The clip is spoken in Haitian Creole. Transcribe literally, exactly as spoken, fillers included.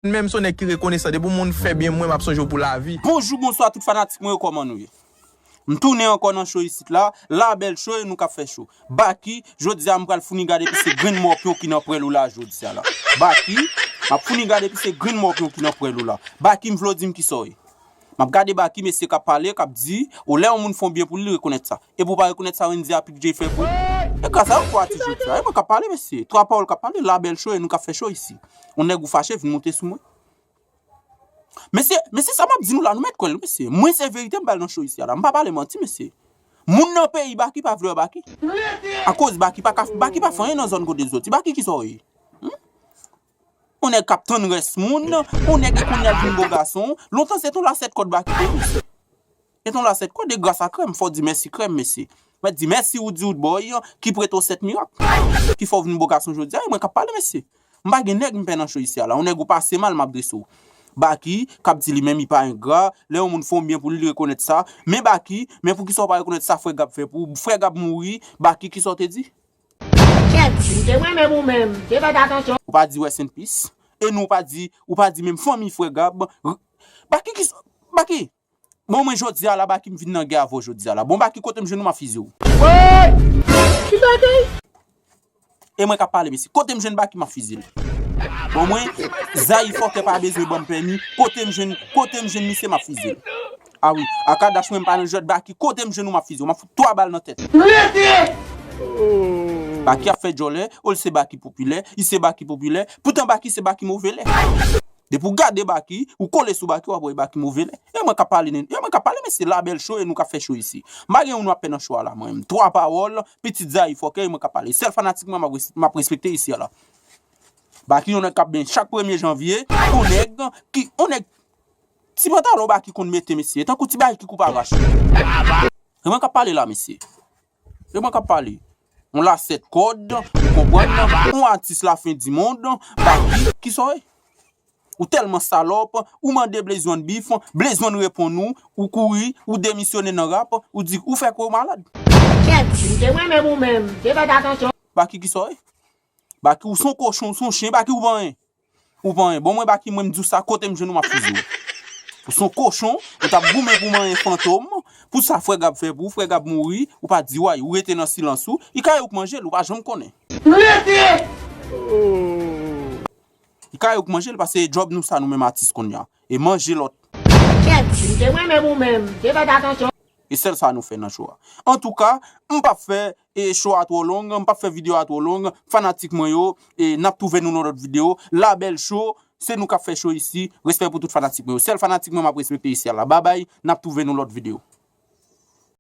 Menm se yon nèg ki rekonesan. Depi yon moun fè byen mwen, m ap sonje w pou lavi. Bonjou, bonswa tout fanatik mwen yo, kòman nou ye? M tounen ankò nan show isit la, La Belle Show e nou k ap fè show. Baky, jodi a m pral founi gade epi se grenn mòpyon ki nan pwèl ou la jodi a la. Baky, m ap founi gade epi se grenn mòpyon ki nan pwèl ou la. Baky, m vle w di m kisa w ye. M ap gade Baky, mesye k ap pale, k ap di, o lè yon moun fè yon byen pou li, li rekonèt sa. Epi w pa rekonèt sa Wendy a P J fè pou ou? E gras a ou pou atitid sa. E mwen k ap pale, mesye. Twa pawòl k ap pale, La Belle Show e nou k ap fè show isi. Yon nèg ou fache vin monte sou mwen. Mesye, mesye, sa m ap di nou la, nou mèt kwè l, mesye. Mwen se verite m ba l nan show isi a la. M pa pale manti, mesye. Moun nan peyi Baky pa vle wè Baky. Akoz Baky pa ka, Baky pa fè anyen nan zòn kote l soti. Baky kisa w ye? Hmm? Yon nèg k ap tann rès moun, yon nèg ki kounye a vin bo gason. Lontan se t yon lasèt kòd Baky te ye, mesye. Se t yon lasèt kòd e gras a Krèm, fò w di mèsi Krèm, mesye. Mèt di mèsi Woody Woodboy ki prete w sèt mirak. Ki fè w vin bo gason jodi a, e mwen k ap pale, mesye. M pa gen nèg m pè nan show isi a la. Yon nèg ou pase mal, m ap drese w. Baky, k ap di li menm li pa engra, lè yon moun fè yon byen pou li, li rekonèt sa. Men Baky, men poukisa w pa rekonèt sa frè Gab fè pou ou? Frè Gab mouri, Baky kisa w te di? Kèt, m te renmen pou mwen, m te fè atansyon. Ou pa di rest in peace. E nou pa di, ou pa di menm fanmi frè Gab. R-, Baky kisa, Baky. Bon, mwen jodi a la, Baky, m vin nan gè avè w jodi a la. Bon, Baky, kote m jwenn ou, m ap fize w. Ki bagay? E mwen k ap pale, mesye. Kote m jwenn Baky, m ap fize l. Bon, mwen, Zayi Fòkè pa bezwen ban m pèmi. Kote m jwenn, kote m jwenn misye, m ap fize l. A wi, Akadash mwen, m pa nan jwèt Baky. Kote m jwenn ou, m ap fize w. M ap fout twa bal nan tèt. Baky ap fè djòlè, o l se Baky popilè, li se Baky popilè. Poutan Baky se Baky move lè. Depi w gade Baky, ou kole sou Baky, w ap wè Baky move lè. E mwen k ap pale, e mwen k ap pale, mesye, La Belle Show e nou k ap fè show isi. M pa gen yon nou ap fè nan show a la, mwen menm. Twa pawòl, pitit Zayi Fòkè, e mwen k ap pale. Sèl fanatik mwen m ap res-, m ap respekte isi a la. Baky yon nèg k ap benyen chak premye janvye, yon nèg ki, yon nèg, ti pantalon Baky konn mete, mesye, tankou ti bagay ki koupe avach. E mwen k ap pale la, mesye. E mwen k ap pale. Yon lasèt kòd, ou konprann? Yon atis lafen di mond, Baky, kisa w ye? Ou tèlman salòp, ou mande Blaze One beef, Blaze One reponn ou, ou kouri, ou demisyone nan rap, ou di, ou fè kwè w malad. Kèt, m te renmen pou mwen, m te fè atansyon. Baky kisa w ye? Baky, ou se yon kochon, ou se yon chen, Baky, ou pa anyen. Ou pa anyen. Bon, mwen Baky, mwen m di w sa, kote m jwenn ou, m ap fize w. Ou se yon kochon, ou t ap goumen pou manyen Fantom, pou sa frè Gab fè pou ou, frè Gab mouri, ou pa di way, ou rete nan silans ou, li ka ye ou k manje l, ou pa janm konnen. Rete! Li ka ye ou k manje l, paske e djòb nou sa nou menm atis kounye a. E manje lòt. Kèt, m te renmen pou mwen, m te fè atansyon. E sèl sa nou fè nan show a. Antouka, m p ap fè, e, show a twò long, m p ap fè videyo a twò long. Fanatik mwen yo, e, n ap twouve nou nan lòt videyo. La Belle Show, se nou k ap fè show isi. Respè pou tout fanatik mwen yo. Sèl fanatik mwen m ap respekte isi a la. Babay, n ap twouve nou lòt videyo.